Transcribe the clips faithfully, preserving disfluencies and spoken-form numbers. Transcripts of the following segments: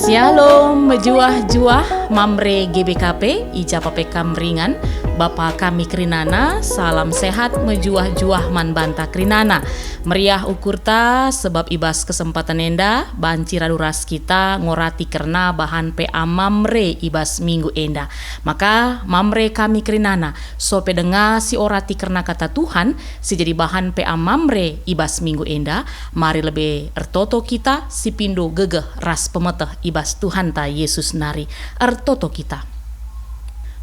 Syalom, mejuah-juah, Mamre G B K P, i ja pe kam ringan, bapa kami kerinana, salam sehat, mejuah-juah man banta kerinana. Meriah ukurta, sebab i bas kesempatan enda, banci radu ras kita ngorati kerna bahan P A Mamre i bas minggu enda. Maka, Mamre kami kerinana, so pe denga si orati kerna kata Tuhan, si jadi bahan P A Mamre i bas minggu enda, mari lebe ertoto kita si pindo gegeh ras pemeteh i bas Tuhanta Jesus nari. Ertoto kita.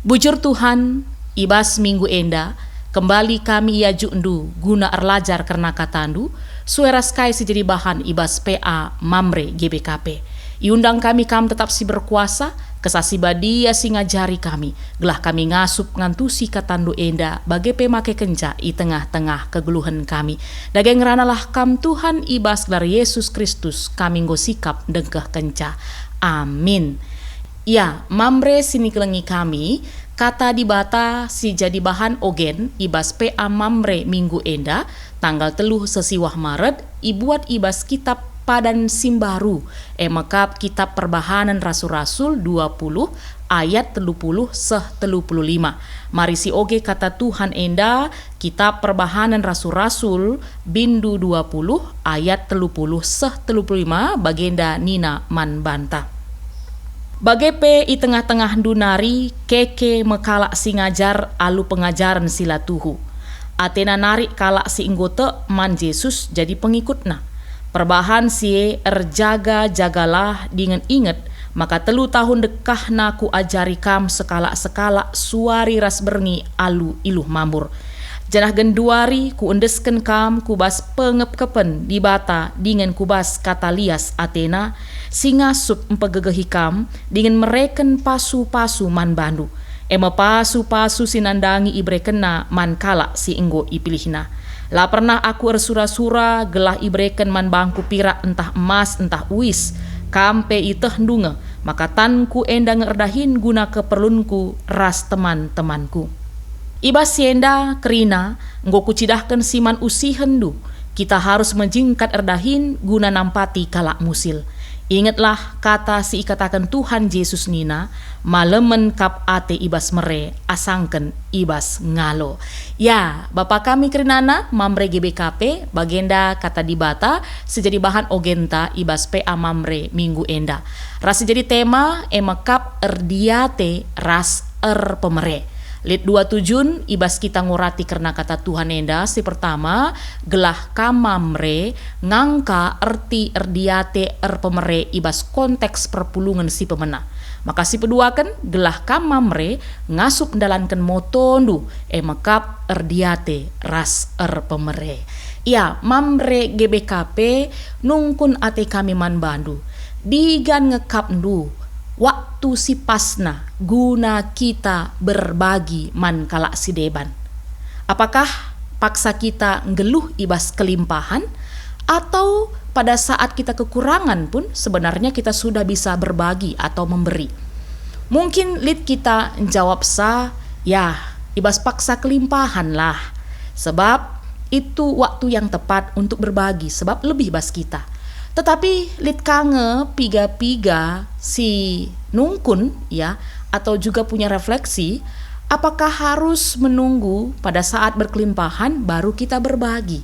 Bujur Tuhan, i bas minggu enda, kembali kami iajukNdu guna erlajar kerna kataNdu, sue ras kai si jadi bahan i bas P A Mamre G B K P. Iundang kami Kam tetap si berkuasa, Kesah Si Badia si ngajari kami, gelah kami ngasup ngantusi kataNdu enda, bage pe makekenca i tengah-tengah kegeluhen kami. Dage ngeranalah Kam Tuhan, i bas gelar Yesus Kristus kami enggo sikap ndengkehkenca. Amin. Ya, Mamre si nikelengi kami, kata Dibata si jadi bahan ogen i bas P A Mamre minggu enda, tanggal telu sesiwah Maret, ibuat i bas kitab Padan Simbaru, e mekap kitab Perbahanen Rasul-Rasul dua puluh ayat telu puluh seh telu puluh lima. Mari sioge kata Tuhan enda, kitab Perbahanen Rasul-Rasul, bindu dua puluh ayat telu puluh seh telu puluh lima, bagenda nina man banta. Bage pe i tengah-tengahndu nari keke me kalak si ngajar alu pengajaren si la tuhu. Atena narik kalak si enggo tek man Jesus jadi pengikutNa. Perbahan si e erjaga-jagalah dingen inget maka telu tahun dekahna kuajari kam sekalak-sekalak suari ras berngi alu iluh mambur. Janah genduari kuendesken kam ku bas pengepkepen Dibata dingen ku bas kata lias atena, si ngasup mpegegehi kam dingen mereken pasu-pasu man bandu, e me pasu-pasu si nandangi iberekenNa man kalak si enggo ipilihNa. La pernah Aku ersura-sura gelah ibereken man bangKu pirak ntah emas ntah uis. Kam pe ietehndu nge maka tanKu enda nge erdahin guna keperlunKu ras teman-temanKu. I bas si enda kerina enggo Kucidahken si man usihenndu, kita harus mejingkat erdahin guna nampati kalak musil. Ingetlah kata si ikataken Tuhan Jesus nina, "Malemen kap ate i bas mere, asangken i bas ngalo." Ya, bapa kami kerinana, Mamre G B K P, bagenda kata Dibata si jadi bahan ogenta i bas P A Mamre minggu enda. Ras si jadi tema, e mekap erdiate ras erpemere. Lit dua tujun i bas kita ngorati kerna kata Tuhan enda, si pertama, gelah kam Mamre ngangka erti erdiate erpemere i bas konteks perpulungen si pemena. Maka si peduaken, gelah kam Mamre ngasup ndalanken motondu, e mekap erdiate ras erpemere. Ya, Mamre G B K P, nungkun ate kami man bandu. Digan ngekapndu waktu si pasna guna kita berbagi man kalak si deban? Apakah paksa kita nggeluh i bas kelimpahan, atau pada saat kita kekurangan pun sebenarnya kita sudah bisa berbagi atau memberi? Mungkin lit kita njawab sa, "Ya, i bas paksa kelimpahan lah, sebab itu waktu yang tepat untuk berbagi, sebab lebih bas kita." Tetapi lit ka nge piga-piga si nungkun, ya, atau juga punya refleksi, apakah harus menunggu pada saat berkelimpahan baru kita berbagi?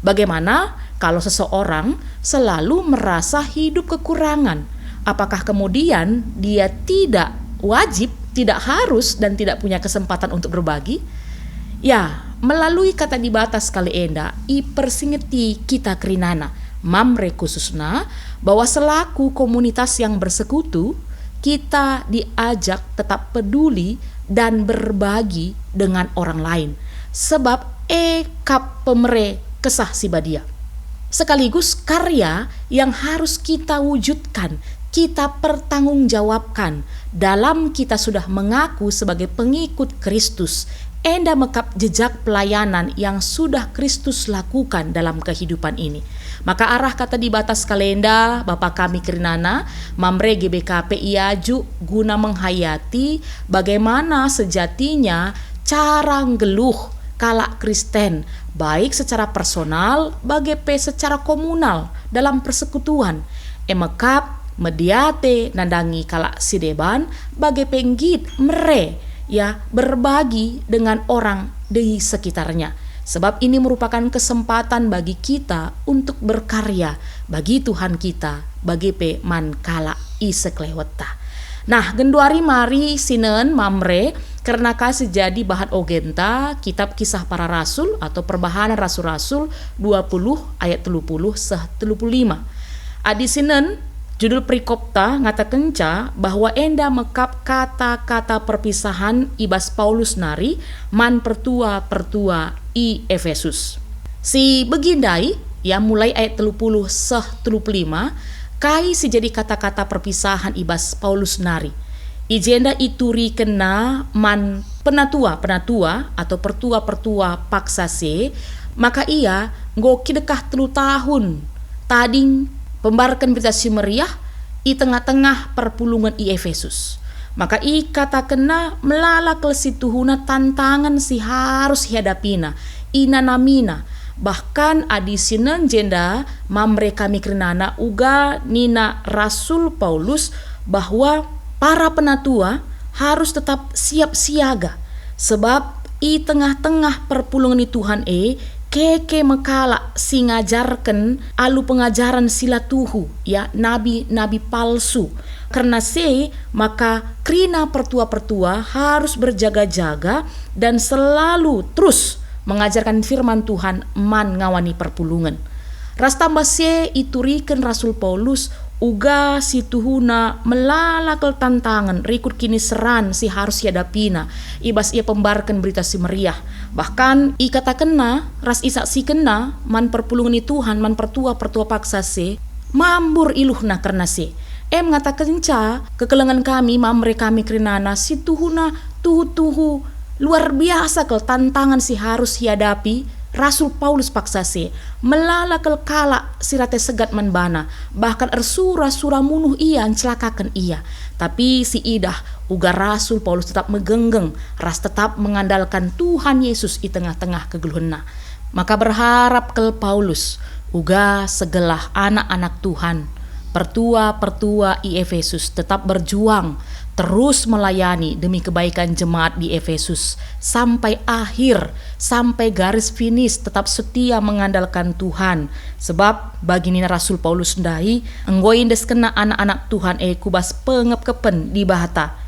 Bagaimana kalau seseorang selalu merasa hidup kekurangan? Apakah kemudian dia tidak wajib, tidak harus, dan tidak punya kesempatan untuk berbagi? Ya, melalui kata Dibata sekali enda, ipersingeti kita kerinana, Mamre khususna, bahwa selaku komunitas yang bersekutu, kita diajak tetap peduli dan berbagi dengan orang lain. Sebab e kap pemere Kesah Si Badia. Sekaligus karya yang harus kita wujudkan, kita pertanggungjawabkan dalam kita sudah mengaku sebagai pengikut Kristus. Enda mekap jejak pelayanan yang sudah Kristus lakukan dalam kehidupan ini. Maka arah kata Dibata sekali enda, bapa kami kerinana, Mamre G B K P iajuk guna menghayati bagaimana sejatinya cara nggeluh kalak Kristen, baik secara personal, bage pe secara komunal dalam persekutuan. E mekap mediate nandangi kalak si deban, bage pe nggit mere, ya, berbagi dengan orang di sekitarnya. Sebab ini merupakan kesempatan bagi kita untuk berkarya bagi Tuhan kita, bage pe man kalak i sekelewetta. Nah, genduari mari sinen Mamre, kerna ka si jadi bahan ogenta, kitab Kisah Para Rasul atau Perbahanen Rasul-Rasul dua puluh ayat telu puluh seh telu puluh lima. Adi sinen, judul perikopta ngatakenca bahwa enda mekap kata-kata perpisahan i bas Paulus nari man pertua-pertua i Efesus. Si begi ndai, ya, mulai ayat telu puluh seh telu puluh lima, kai si jadi kata-kata perpisahan i bas Paulus nari. I jenda iturikenna man penatua-penatua atau pertua-pertua paksa se, maka ia enggo kidekah telu tahun tading pembarken Berita Si Meriah i tengah-tengah perpulungen i Efesus. Maka ikatakenna melala kal si tuhuna tantangen si harus ihadapina, inanamina. Bahkan adi sinen jenda Mamre kami kerinana, uga nina Rasul Paulus bahwa para penatua harus tetap siap siaga, sebab i tengah-tengah perpulungen ni Tuhan e keke me kalak si ngajarken alu pengajaren si la tuhu, ya, nabi-nabi palsu. Kerna si e maka kerina pertua-pertua harus berjaga-jaga dan selalu terus mengajarkan firman Tuhan man ngawani perpulungen. Ras tambah si e ituriken Rasul Paulus uga si tuhuna melala kal tantangen rikut kiniseran si harus iadapina i bas ia pembarken Berita Si Meriah. Bahkan ikatakenna ras isaksikenna man perpulungen ni Tuhan, man pertua-pertua paksa si e, mambur iluhna kerna si e. E mengatakenca kekelengen kami, Mamre kami kerinana, si tuhuna tuhu-tuhu luar biasa kal tantangen si harus iadapi Rasul Paulus paksa si e. Melala kal kalak si rate segat man bana, bahkan ersura-sura munuh ia, ncelakaken ia. Tapi siidah uga Rasul Paulus tetap megenggeng ras tetap mengandalkan Tuhan Yesus i tengah-tengah kegeluhenna. Maka berharap kal Paulus, uga segelah anak-anak Tuhan, pertua-pertua i Efesus tetap berjuang, terus melayani demi kebaikan jemaat di Efesus sampai akhir, sampai garis finis, tetap setia mengandalkan Tuhan. Sebab bagi nina Rasul Paulus ndai, enggo iendeskenna anak-anak Tuhan e ku bas pengepkepen Dibata.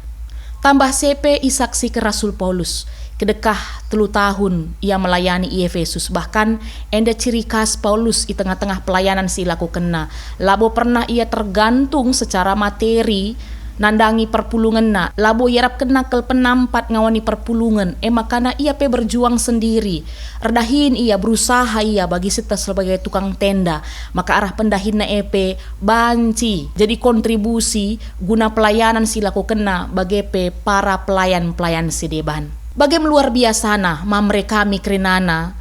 Tambah si e pe isaksiken Rasul Paulus, kidekah telu tahun ia melayani i Efesus. Bahkan enda ciri khas Paulus i tengah-tengah pelayanan si ilakokenna. Labo pernah ia tergantung secara materi nandangi perpulungenna, labo iarapkenna kal penampat ngawani perpulungen, e makana ia pe berjuang sendiri. Erdahin ia, berusaha ia bagi siteh sebagai tukang tenda, maka arah pendahinna e pe banci jadi kontribusi guna pelayanan si ilakokenna bage pe para pelayan-pelayan si deban. Bage me luar biasana Mamre kami kerinana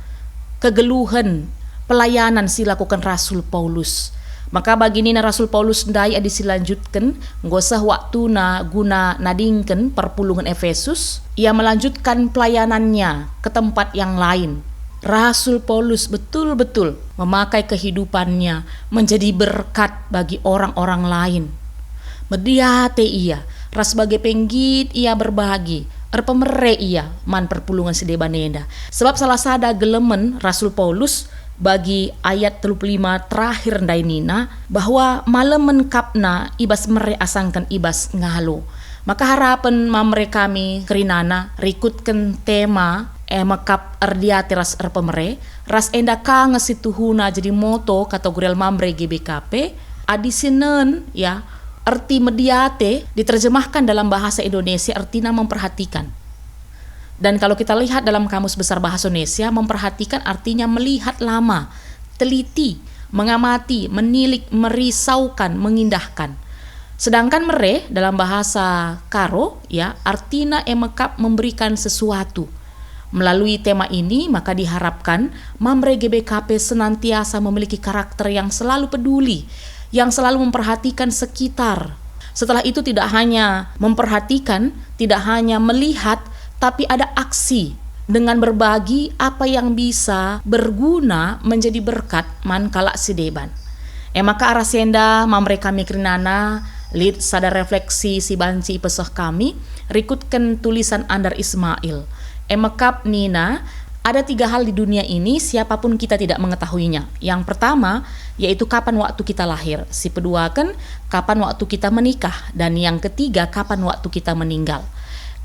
kegeluhen pelayanan si ilakoken Rasul Paulus. Maka bagi nina Rasul Paulus ndai adi silanjutken, enggo seh waktuna guna nadingken perpulungen Efesus, ia melanjutkan pelayanannya ke tempat yang lain. Rasul Paulus betul-betul memakai kehidupannya menjadi berkat bagi orang-orang lain. Mediate ia, ras bage pe nggit ia berbagi, erpemere ia man perpulungen si deban enda. Sebab salah sada gelemen Rasul Paulus bagi ayat telu puluh lima terakhir ndai nina bahwa malemen kapna i bas mere asangken i bas ngalo. Maka harapen Mamre kami kerinana rikutken tema e mekap erdiate ras erpemere, ras enda ka nge si tuhuna jadi moto Kategorial Mamre G B K P, adi sinen, ya, erti mediate diterjemahkan dalam bahasa Indonesia ertina memperhatikan. Dan kalau kita lihat dalam Kamus Besar Bahasa Indonesia, memperhatikan artinya melihat lama, teliti, mengamati, menilik, merisaukan, mengindahkan. Sedangkan mere dalam bahasa Karo, ya, artina e mekap memberikan sesuatu. Melalui tema ini, maka diharapkan Mamre G B K P senantiasa memiliki karakter yang selalu peduli, yang selalu memperhatikan sekitar. Setelah itu, tidak hanya memperhatikan, tidak hanya melihat, tapi ada aksi dengan berbagi apa yang bisa berguna menjadi berkat man kalak si deban. E maka arah si enda Mamre kami kerinana, lit sada refleksi si banci ipeseh kami, rikutken tulisan Andar Ismail. E mekap nina, ada tiga hal di dunia ini, siapapun kita tidak mengetahuinya. Yang pertama, yaitu kapan waktu kita lahir. Si peduaken, kapan waktu kita menikah. Dan yang ketiga, kapan waktu kita meninggal.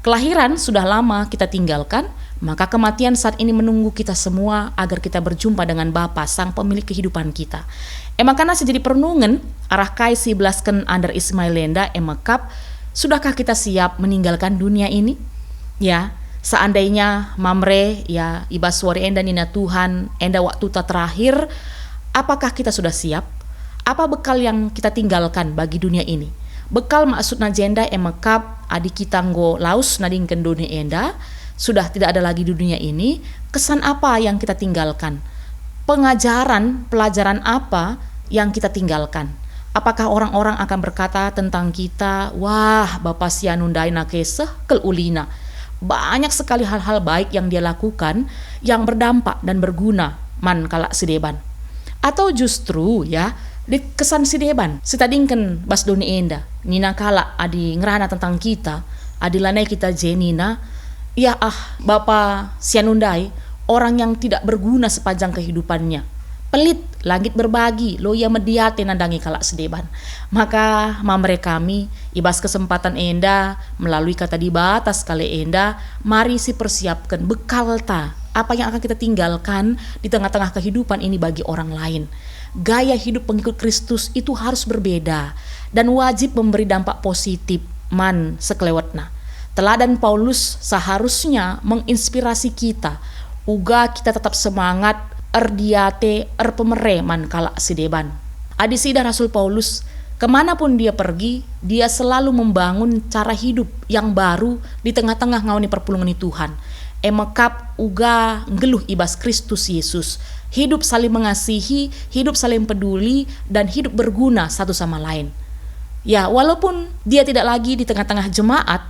Kelahiran sudah lama kita tinggalkan, maka kematian saat ini menunggu kita semua agar kita berjumpa dengan Bapa, Sang Pemilik kehidupan kita. E maka nasa jadi perenungen arah kai si ibelasken Andar Ismail enda, e mekap, sudahkah kita siap meninggalkan dunia ini? Ya, seandainya Mamre, ya, ibas wari enda nina Tuhan, enda waktuta terakhir, apakah kita sudah siap? Apa bekal yang kita tinggalkan bagi dunia ini? Bekal maksudna jenda e mekap adi kita enggo lawes nadingken doni enda, sudah tidak ada lagi di dunia ini, kesan apa yang kita tinggalkan? Pengajaran, pelajaran apa yang kita tinggalkan? Apakah orang-orang akan berkata tentang kita, "Wah, bapa si anu ndai nakeseh, kel ulina. Banyak sekali hal-hal baik yang dia lakukan yang berdampak dan berguna man kalak si deban." Atau justru, ya, lit kesan si deban sitadingken bas doni enda, nina kalak adi ngerana tentang kita, adi lanai kita je nina, "Ya ah, bapa si anu ndai, orang yang tidak berguna sepanjang kehidupannya. Pelit, la nggit berbagi, lo ia mediate nandangi kalak si deban." Maka Mamre kami, ibas kesempatan enda, melalui Kata Dibata sekali enda, mari sipersiapken bekalta, apa yang akan kita tinggalkan di tengah-tengah kehidupan ini bagi orang lain. Gaya hidup pengikut Kristus itu harus berbeda dan wajib memberi dampak positif man sekelewetna. Teladan Paulus seharusnya menginspirasi kita, uga kita tetap semangat, erdiate, erpemere man kalak si deban. Adi siidah Rasul Paulus, kemanapun dia pergi, dia selalu membangun cara hidup yang baru di tengah-tengah ngawan perpulungen ni Tuhan. E mekap uga nggeluh ibas Kristus Yesus. Hidup saling mengasihi, hidup saling peduli, dan hidup berguna satu sama lain. Ya, walaupun dia tidak lagi di tengah-tengah jemaat,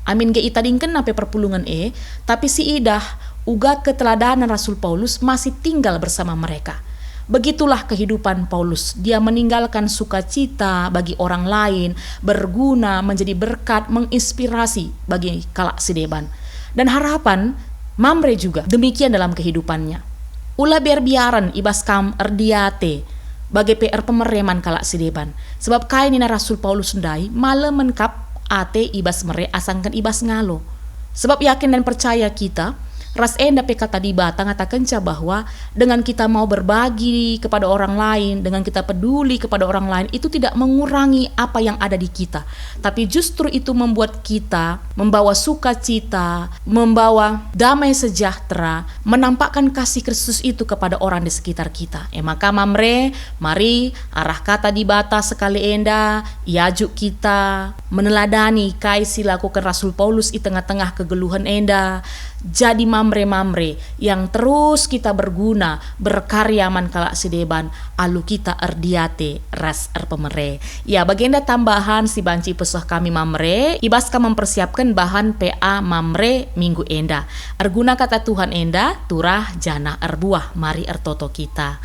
amin ge itadingkenna pe perpulungen e, tapi siidah uga keteladanen Rasul Paulus masih tinggal bersama mereka. Begitulah kehidupan Paulus. Dia meninggalkan sukacita bagi orang lain, berguna, menjadi berkat, menginspirasi bagi kalak si deban. Dan harapan Mamre juga demikian dalam kehidupannya. Ula biar-biaren ibas kam erdiate, bage pe erpemere man kalak si deban. Sebab kai nina Rasul Paulus ndai, malemen kap ate ibas mere asangken ibas ngalo. Sebab yakin dan percaya kita, ras enda pe Kata Dibata ngatakenca bahwa dengan kita mau berbagi kepada orang lain, dengan kita peduli kepada orang lain, itu tidak mengurangi apa yang ada di kita, tapi justru itu membuat kita membawa sukacita, membawa damai sejahtera, menampakkan kasih Kristus itu kepada orang di sekitar kita. E maka Mamre, mari arah Kata Dibata sekali enda, iajuk kita meneladani kai si lakoken Rasul Paulus i tengah-tengah kegeluhen enda. Jadi Mamre-Mamre yang terus kita berguna, berkarya man kalak si deban, alu kita erdiate ras erpemere. Ya, bagenda tambahan si banci ipeseh kami Mamre, ibas kam mempersiapken bahan P A Mamre minggu enda. Erguna Kata Tuhan enda turah janah erbuah, mari ertoto kita.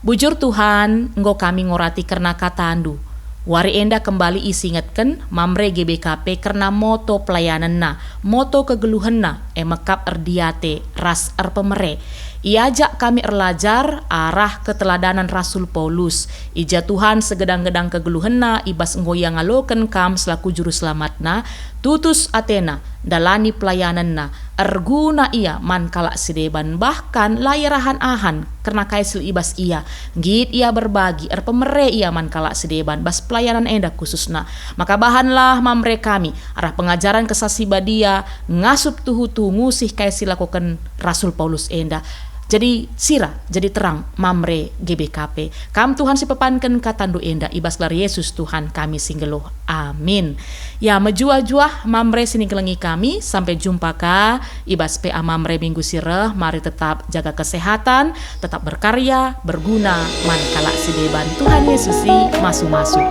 Bujur Tuhan, enggo kami ngorati kerna KataNdu. Wari enda kembali isingetken Mamre G B K P kerna moto pelayanenna, moto kegeluhenna, e mekap erdiate ras erpemere. Iajak kami erlajar arah keteladanen Rasul Paulus. I ja Tuhan segedang-gedang kegeluhenna i bas enggo ia ngaloken Kam selaku Juru Selamatna, tutus atena ndalani pelayanenna, erguna ia man kalak si deban, bahkan la ia rahan-ahan kerna kai si lit i bas ia. Nggit ia berbagi, erpemere ia man kalak si deban bas pelayanan enda khususna. Maka bahanlah Mamre kami arah pengajaren Kesah Si Badia, ngasup tuhu-tuhu ngusih kai si lakoken Rasul Paulus enda. Jadi sira, jadi terang Mamre G B K P. Kam Tuhan si pepanken KataNdu enda, i bas gelar Yesus Tuhan kami si nggeluh. Amin. Ya, mejuah-juah Mamre si ningkelengi kami, sampai jumpa ka i bas P A Mamre minggu si reh. Mari tetap jaga kesehatan, tetap berkarya, berguna man kalak si deban. Tuhan Yesus si masu-masu.